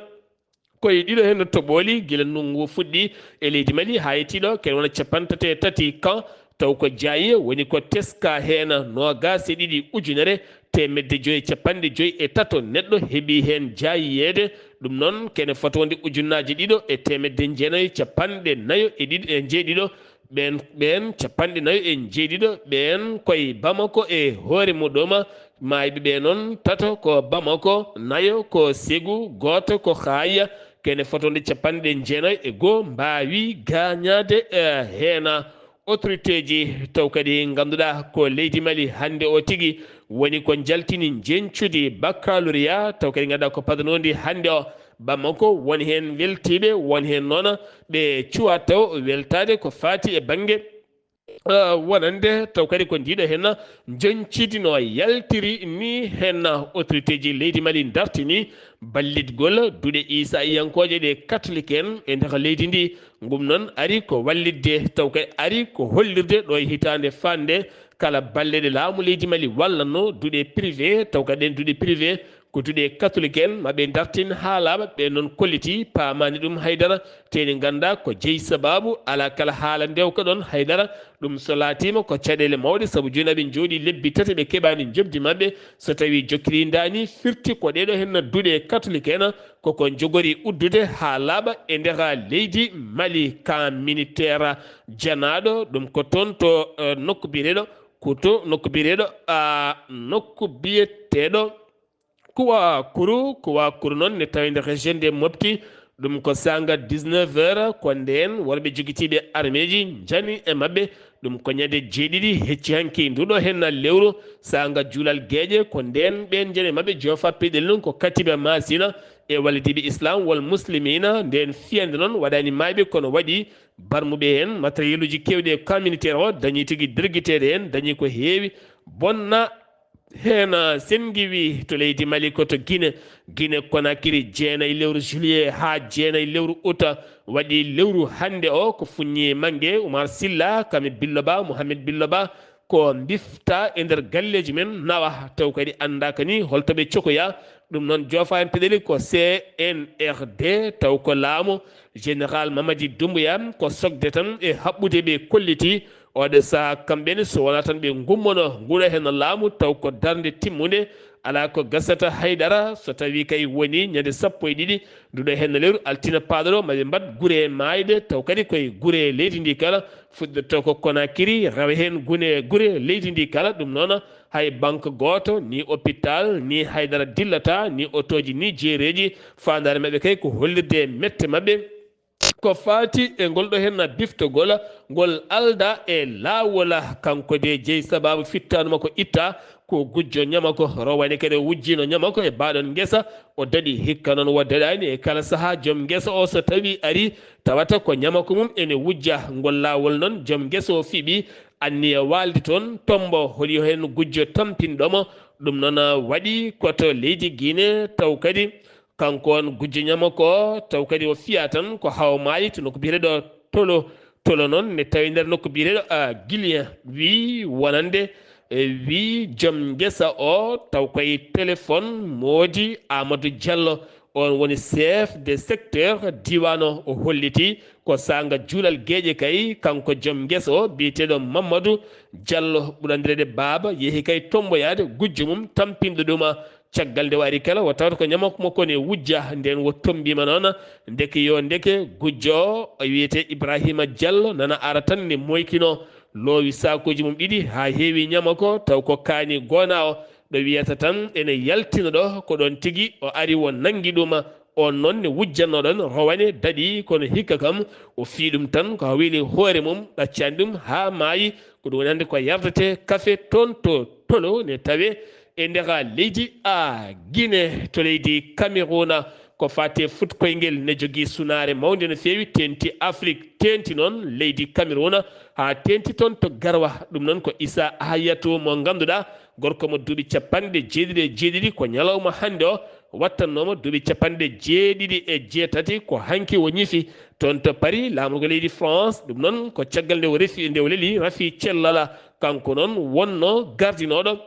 koye ɗiɗo heen toɓooli gila ndunngu fuɗɗi e leydi Mali haa yettii ɗo, kene wona capanɗe tati e tati kan, taw ko jaayiye woni ko teska heen, noogaas e ɗiɗi ujunere teemedde joyi e capanɗe joyi e tato neɗɗo heɓi heen jaayiyeede. Ɗum noon kene fotoonde ujunnaaje ɗiɗo e teemedde jeenayi capanɗe nayo e ɗiɗo e jeeɗiɗo. Ɓeen, ɓeen capanɗe nayo e jeeɗiɗo ɓeen koye Bamako e hoore muɗum. Maayɓe ɓe noon, tato ko Bamako, nayo ko Ségou, gooto ko Khaaya. Kene fotoonde capanɗe jeenayi e goo mbaawi gaañaade, eh, heen. Autorité ji taw kadi ngannduɗaa ko leydi Mali hannde o tigi woni ko njaltini njeñcudi baccalauréat, taw kadi ngannduɗaa ko padanoondi hannde o. Bamako, won heen weltiiɓe, won heen noon ɓe cuwa taw weltaade ko faati e bannge, eh, wonande taw kadi ko ndiɗo heen njoñcidi no yaltiri ni heen. Autorité ji leydi Mali ndartini ballitgol duɗe Iisaa iyankooje ɗe katolik en e nder leydi ndi. Ngum noon ari ko wallitde, taw kay ari ko hollirde ɗo e hitaande fande kala balle ɗe laamu leydi Mali wallanno duɗe privé, taw kay ɗen duɗe privé ko duɗe katolik en, ma ɓe dartin haa laaɓa. Ɓe noon kolliti, paamani ɗum haydara, te ene ngannda ko jeyi sababu, ala kala haala ndewka ɗon haydara. Ɗum so laatiima ko caɗeele mawɗe, sabu jooni aɓe njooɗi lebbi tati ɓe keɓaani njoɓdi maɓɓe. So tawi jokkirindaani, firti ko ɗeɗo henna duɗe katolik en, koko njogori uddude haa laaɓa e nder leydi Mali. Ka militaire janaaɗo ɗum ko toon to, eh, nokku biyeteeɗo, ko to nokku biyeteeɗo, ah, nokku biyeteeɗo Kuwakuru. Kuwakuru noon ne tawi nder région de Mopti. Ɗum ko saanga dix-neuf heures, ko ndeen worɓe jogitiiɓe armeeji njani e maɓɓe. Ɗum ko ñande jeeɗiɗi hecci hanki nduɗo henna lewru, saanga juulal geeƴe, ko ndeen ɓeen njani e maɓɓe joofa peɗel noon ko Katiba Masina e wallidiiɓe Islam wal Muslimina. Ndeen fiyande noon waɗaani maayɓe, kono waɗi barmuɓe heen, matériel uji keewɗi e camp militaire o dañi tigi dergiteede heen, dañi ko heewi bonna. Heen, ah, sen ngiwi to leydi Mali ko to Guinée, Guinée Conakry, jeenayi lewru juillet haa jeenayi lewru août waɗi lewru hannde o, ko fuññi mange Oumar Silla, kam e Billo Ba, Mohamed Billo Ba, ko mbifta e nder galleeji men nawa, taw kadi anndaaka ni holto ɓe cokoya. Ɗum noon, joofa en peɗeli ko C N R D, taw ko laamu Général Mamadi Doumbouya, ko sokde tan e haɓɓude ɓe kolliti. Oɗo saha kamɓe ne, so wonaa tan ɓe ngummono nguɗo heen laamu, taw ko darnde timmunde, alaa ko gasata haydara. So tawii kay woni ñande sappo e ɗiɗi nduɗo heen lewru altine paaɗo ɗo, maɓe mbaɗ gure maayɗe, taw kadi koye gure leydi ndi kala, fuɗɗoto ko Conakry, rewa heen gune gure leydi ndi kala. Ɗum noon, hay banque gooto, ni hôpital, ni haydara dillata, ni otooji, ni jeereeji. Faandaare maɓɓe kay ko hollirde mette maɓɓe. Ko faati e ngol ɗo heen biftogol, ngol alda e laawol. Kanko de jeyi sabaabu fittaandu makko itta, ko gujjo ñamako, rowani kadi o wujjino ñamako e baaɗon ngesa, o daɗi. Hikka noon, o daɗaani e kala sahaa. Joom ngesa o, so tawii ari, tawata ko ñamako mum ene wujja. Ngol laawol noon, joom ngesa o fiɓi anniya waalde toon, tombo holi heen gujjo tampinɗo mo. Ɗum noon waɗi ko to leydi Guinée, taw kadi kanko on gujjo ñamako o, taw kadi o fiya tan ko hawa maayi to nokku biyeteeɗo Tolo. Tolo noon ne tawi nder nokku biyeteeɗo, a, Guilien, wi wonande, e, wi joom ngesa o, taw koye téléphone moodi Amadou Diallo, on woni chef de secteur diiwaan o, o holliti ko saanga juulal geeƴe kay, kanko joom ngesa o biyeteeɗo Mamadou Diallo, ɓurandireede Baaba, yehi kay tomboyaade gujjo mum tampinɗo ɗum. Caggal nde o ari kala, o tawata ko ñamako makko ne wujja. Nden o tombiima noon, ndeke yo ndeke, gujjo o wiyetee Ibrahima Diallo, nana ara tan ne moykino, loowi saakuuji mum ɗiɗi haa heewi ñamako, taw ko kaani goonaa o, ɗo wiyata tan ene yaltina ɗo, ko ɗoon tigi o ari, o nanngi ɗum. On noon ne wujjatnoo ɗoon, rowane, daɗi, kono hikka kam o fii ɗum tan, ko haa weli hoore mum, ɗaccaani ɗum haa maayi. Ko ɗum woni hannde ko yardetee kafe toon to Tolo, ne tawee e nder leydi, a, Guinée, to leydi Cameroun. Ko faati e fuɗ koyngel, ne jogii sunaare mawnde no feewi, teeŋti Afrik, teeŋti noon leydi Cameroun, haa teeŋti toon to Garoua. Ɗum noon ko Issa Hayatou mo ngannduɗaa, gorko mo duuɓi capanɗe jeeɗiɗi e jeeɗiɗi, ko ñalawma hannde o wattannooma duuɓi capanɗe jeeɗiɗi e jeetati, ko hanki o ñifi toon to Paris, laamorgo leydi France. Ɗum noon ko caggal nde o refi, nde o leli rafi cellal. Kanko noon wonnoo gardinooɗo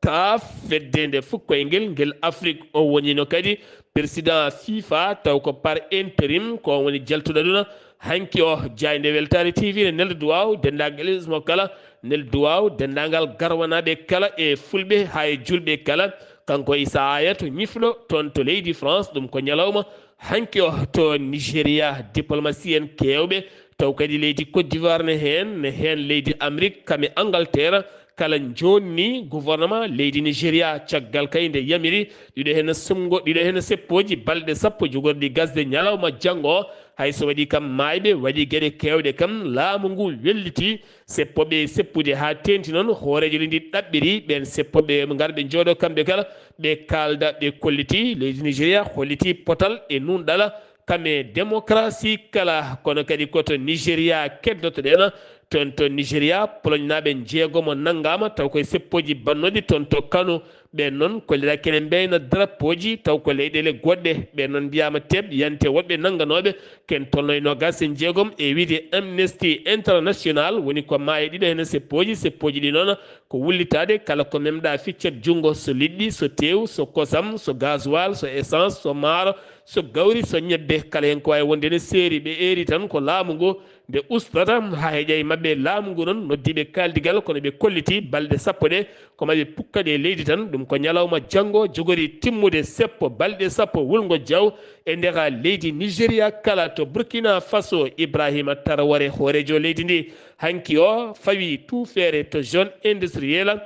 ka fedde nde fuɗ koyngel ngel Afrik. O wonino kadi président FIFA, taw ko par intérim, ko on woni jaltuɗo aduna. Hanki o, Jaaynde Weltaare T V ne nelda duwaaw denndaangal ismo kala, nelda duwaaw denndaangal garwanaaɓe kala e fulɓe haa e juulɓe kala. Kanko Issa Hayatou, ñifɗo toon to leydi France, ɗum ko ñalawma hanki o to Nigeria. Diplomatie en keewɓe, taw kadi leydi Côte d'Ivoire ne heen, ne heen leydi Amérique, kam e Angleterre, kala joonni gouvernement leydi Nigeria, caggal kay nde yamiri ɗiɗo heen suɓngo, ɗiɗo heen seppooji balɗe sappo jogorɗi gasde ñalawma janngo o. Hay so waɗi kam maayɓe, waɗi geɗe keewɗe kam, laamu ngu welliti seppooɓe seppude haa teeŋti noon. Hooreejo leydi ɗaɓɓiri ɓeen seppooɓe ngar ɓe njooɗo kamɓe kala, ɓe kaalda, ɓe kolliti leydi Nigeria, holliti potal e nuunɗal kam e démocratie kala. Kono kadi ko to Nigeria keddotoɗen. Toon to Nigeria, Poloñnaaɓe njeegomo nanngaama, taw koye seppooji bannooɗi toon to Kano. Ɓeen noon kolliraaki ene mbeyna drapeauji, taw ko leyɗeele goɗɗe. Ɓeen noon mbiyaama teeɓ, yante woɗɓe nannganooɓe, ken tolno e noogaas e njeegom, e wiyde Amnesty International, woni ko maayi ɗiɗo heen seppooji. Seppooji ɗi noon ko wullitaade kala ko memɗa ficcat junngo, so liɗɗi, so teew, so kosam, so gasoil, so essence, so maaro, so gawri, so ñebbe, kala heen ko waawi wonde ene seeri. Ɓe eeri tan ko laamu ngu nde ustata haa heƴa e maɓɓe. Laamu ngu noon noddi ɓe kaaldigal, kono ɓe kolliti balɗe sappo ɗe ko maɓe pukkat e leydi tan. Ɗum ko ñalawma janngo jogori timmude seppo balɗe sappo wulngo jaw e nder leydi Nigeria kala. To Burkina Faso, Ibrahima Traoré, hooreejo leydi ndi, hanki o fawi tuufeere to zone industrielle,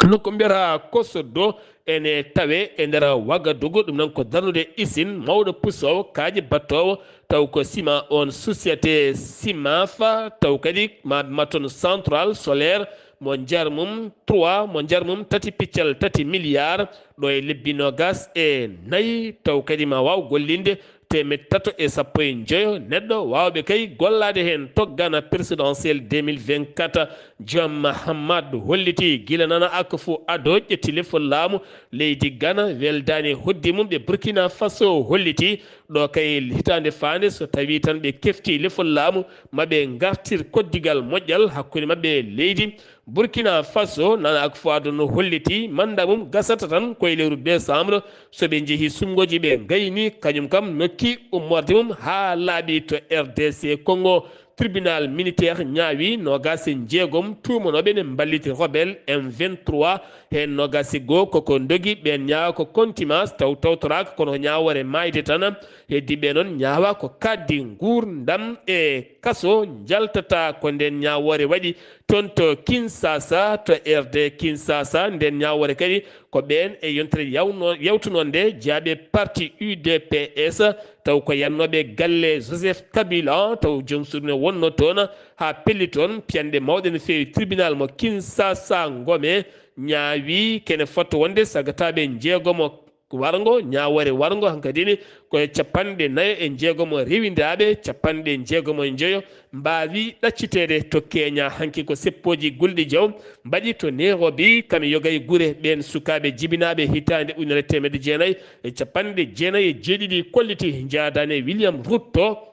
nokku mbiyata Kosoddo, ene tawe e nder Wagadugu. Ɗum noon ko darnude usine mawɗo pusoowo kaaƴe battoowo, taw ko ciment on, société Simafa, taw kadi ma, ma toon central solaire mo njar mum trois, mo njar mum tati piccal tati milliard, ɗo e lebbi noogaas e nayi, taw kadi ma waaw gollinde teemeɗɗe tato e sappo e njoyo neɗɗo waawɓe kay gollaade heen, toggana présidentielle deux mille vingt-quatre. Jom Mahammad holliti gila nana ak fo ado ƴetti lefol laamu leydi Gana, weldaani hoddi mum ɓe Burkina Faso holliti ɗo kay hitaande faande so tawi tan ɓe kefti lefol laamu maɓɓe ngartir koddigal moƴƴal hakkunde maɓɓe leydi Burkina Faso. Nana ak fo ado no holliti manda mum gasata tan koye lewru décembre so ɓe njehi sunngoji ɓe ngayni kañum kam nokki ummorde mum haa laaɓi to R D C Congo. Tribunal militaire ñaawi noogaas e njeegom tuumanooɓe ne mballiti rebelle M vingt-trois, heen noogaas e goo koko ndogi, ɓeen ñaawa ko contumace taw tawtoraaka kono ko ñaawoore maayde tan. Heddiiɓe noon ñaawa ko kaaɗdi nguurndam e kaso njaltata ko ndeen ñaawoore waɗi toon to Kinshasa, to R D Kinshasa. Ndeen ñaawoore kadi ko ɓeen e yontere yawno- yawtunoo nde jeyaaɓe parti U D P S, taw ko yannooɓe galle Joseph Kabila, taw joom suudu ne wonnoo toon haa pelli toon piyanɗe mawɗe no feewi. Tribunal mo Kinshasa Ngome ñaawi kene fotto wonde sagataaɓe njeegomo warngo, ñaawoore warngo hankadi ne ko e capanɗe nayo e njeegomo rewindaaɓe, capanɗe njeegomo e njoyo mbaawi ɗacciteede to Keña. Hanki ko seppooji gulɗi jaw mbaɗi to Nairobi, kam e yoga e gure ɓeen sukaaɓe jibinaaɓe hitaande ujunere teemedde jeenayi e capanɗe jeenayi e jeeɗiɗi kolliti njaadaani e William Ruto.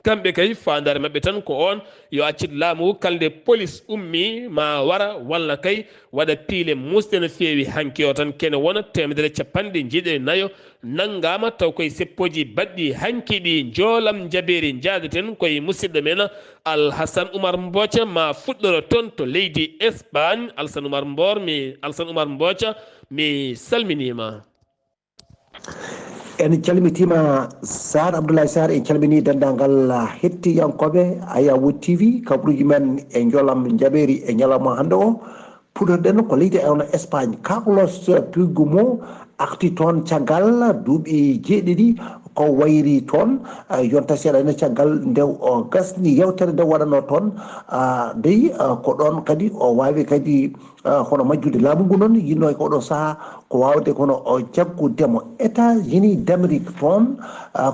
Kamɓe kay faandaare maɓɓe tan ko oon yo accit laamu kala nde polis ummii ma wara walla kay waɗa piile muusɗe no feewi. Hanki o tan kene wona teemedere capanɗe jeeɗiɗi e nayo nanngaama taw koye seppooji baɗɗi hanki ɗi njoolam njabeeri njaadaten koye musidɗo men Alhasan Umar Mboca ma fuɗɗoro toon to leydi Espagne. Alhasan Umar Mboor mi Alhasan Umar Mboca mi salminiima. En calmitiima Sar Abdoulaye Sar, en calminii denndaangal hettiyankooɓe Ayawu T V, kabaruuji men e njoolam njabeeri e ñalawma hannde o. Puɗɗorɗen ko leydi e wano Espagne. Carlos Puigdemont arti toon caggal duuɓi jeeɗiɗi ko wayri toon. Yonta seeɗa ene caggal nde o gasni yewtere nde waɗanoo toon. Dey ko ɗoon kadi o waawi kadi hono majjude laamu ngu noon yinnoo e oɗo sahaa ko waawde kono o jaggude mo. États-Unis d'Amérique toon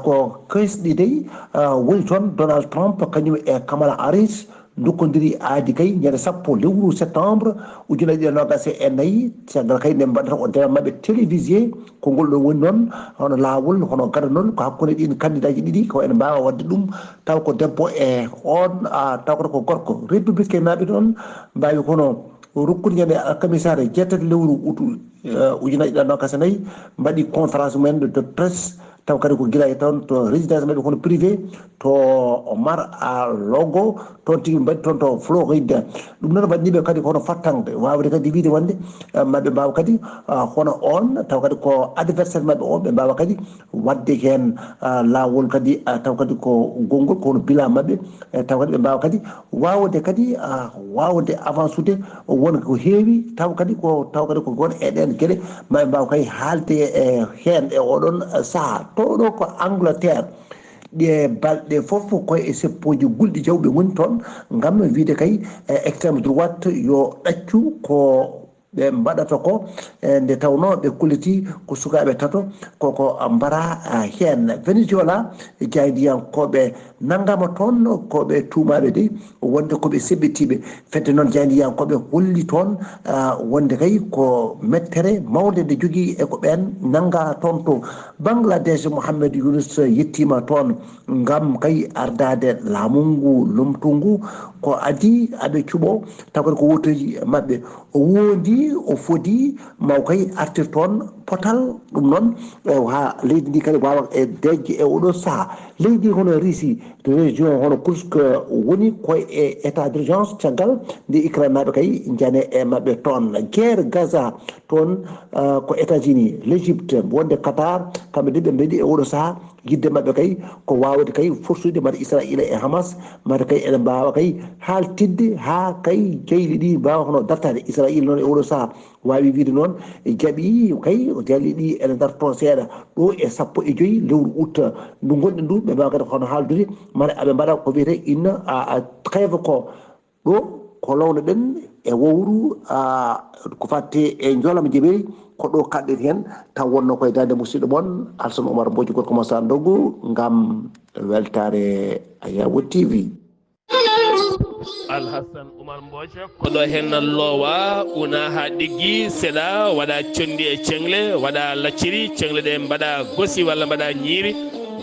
ko kesɗi dey woni toon. Donald Trump kañum e Kamala Harris ndokkondirii aadi kay ñande sappo lewru septembre ujunaaji ɗiɗi e noogaas e nayi. Caggal kay nde mbaɗata o débat maɓɓe télévisé. Ko ngol ɗo woni noon hono laawol hono gada noon ko hakkunde ɗiin kandidaaji ɗiɗi ko ene mbaawa waɗde ɗum taw ko debbo e oon taw koto ko gorko. Républicain naaɓe noon mbaawi kono rokkude ñande alkamisaare jeetati lewru utu ujunaaji ɗiɗi e noogaas e nayi mbaɗi conférence mumen de presse taw kadi ko gila e toon to résidence maɓɓe kono privé to Mar a Lago toon tigi mbaɗi toon to Floride. Ɗum noon waɗni ɓe kadi kono fattande waawde kadi wiide wonde maɓe mbaawa kadi hono oon taw kadi ko adversaire maɓɓe o ɓe mbaawa kadi waɗde heen laawol kadi taw kadi ko gonngol ko hono bila maɓɓe taw kadi ɓe mbaawa kadi waawde kadi waawde avancude won ko heewi taw kadi ko taw kadi ko gon e ɗeen geɗe maɓe mbaawa kay haalde e heen e oɗon sahaa. To ɗo ko Angleterre. Ɗe balɗe fof ko e seppooji gulɗi jawɓe ngoni toon ngam wiide kay extrême droite yo ɗaccu ko ɓe mbaɗata ko nde tawnoo ɓe kollitii ko sukaaɓe tato koko mbara heen. Venezuela jaayndiyankooɓe nanngaama toon ko ɓe tuumaaɓe dey wonde ko ɓe seɓɓitiiɓe. Fedde noon jaayndiyankooɓe holli toon wonde kay ko mettere mawnde nde jogii e ko ɓeen nanngaa toon to Bangladesh. Mohammed Yunus yettiima toon ngam kay ardaade laamu ngu lomtu ngu ko adii aɓe cuɓoo taw kadi ko wotoji maɓɓe o wondi o fodi maw kay artir toon potal. Ɗum noon haa leydi ndi kadi waawa e dejje e oɗo sahaa leydi hono Russie région hono Kursk woni ko e état d'urgence caggal nde Ukraine naaɓe kay njane e maɓɓe toon. Guerre Gaza toon ko États-Unis, l'Égypte wonde Qatar kamɓe de ɓe mbeɗi e oɗo sahaa yidde maɓɓe kay ko waawde kay forsude mata Israila e Hamas mata kay ene mbaawa kay haaltidde haa kay jeyli ɗi mbaawa hono dartaade. Israila noon e oɗo sahaa waawi wiide noon jaɓi kay jeyli ɗi ene darto seeɗa ɗo e sappo e joyi lewru août ndu gonɗen ndu ɓe mbaawa kadi hono haaldude mata aɓe mbaɗa ko wiyete une trêve ko ɗo ko lownoɗen e wowru ko fatte e njolama jeberi ko ɗo kaɗɗen heen taw wonno koye dande musidɗo mon Alsan Oumar Mboji gorko mo Sandogo ngam weltare Ayawo T V. Alhassan Umar Mbooco, ko ɗo henna loowa, una haa ɗiggi, seɗa, waɗa conndi e ceŋle, waɗa lacciri, ceŋle ɗe mbaɗa gosi walla mbaɗa ñiiri,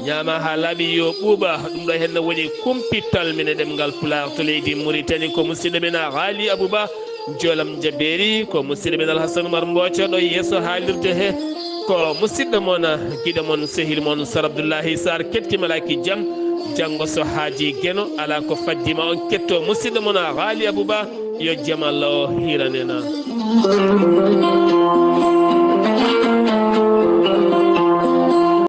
ñaama haa laaɓi yo ɓuuɓa. Ɗum ɗo henna woni kumpital min e ɗemngal Pulaar to leydi Muritani. Ko musidɗo men Haali Abuba, Joolam Jabeeri, ko musidɗo men Alhassan Umar Mbooco ɗo yeeso haalirde he. Ko musidɗo mon, giɗo mon, sehil mon, Sar Abdullahi Sar, kettimalaaki jam. Janngo so haaji Geno, alaa ko faddi ma on ketto musidɗo mon Haali Abuba, yo jam Allah o hiranena.